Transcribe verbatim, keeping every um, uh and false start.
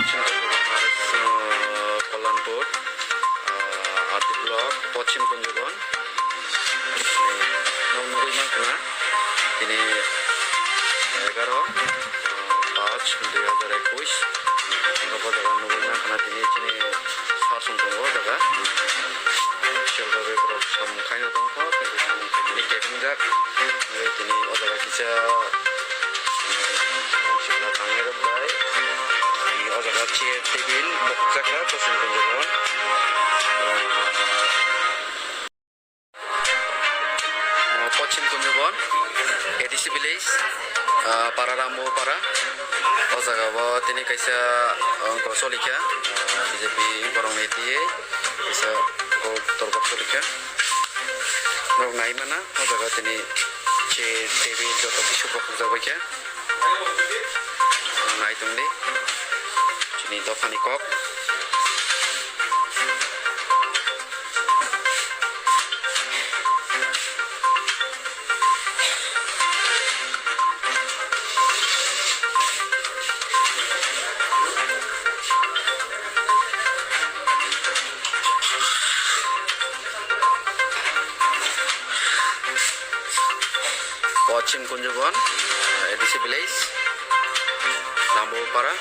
Pochim Kunjubon, ah, R D block, Pochim Kunjubon. Nwng nugwi mankha na, tini egaroh, ah, paanch dui hazar ekush. Bo jaga nugwi mankha na, tini chini sasong tongo o jaga. Official bagwi borok samung khaino tongkha, tini samung khainani kebeng jak. Tini o jaga kisa Chwla tangnai rok bai. Ani o jaga chair, table, bokjak kha, Pochim Kunjubon. Ah, Pochim Kunjubon, A D C village, ah, para Rambo para. O jaga o tini kaisa, ah, wngkor choli kha, ah, B J P borok ni twi kaisa kok torbok choli kha. Norok nai mana, o jaga tini chair, table joto kisu bokjak bai kha. Nai tongdi chini dophani kok. Pochim Kunjubon, A D C village, Nambopara.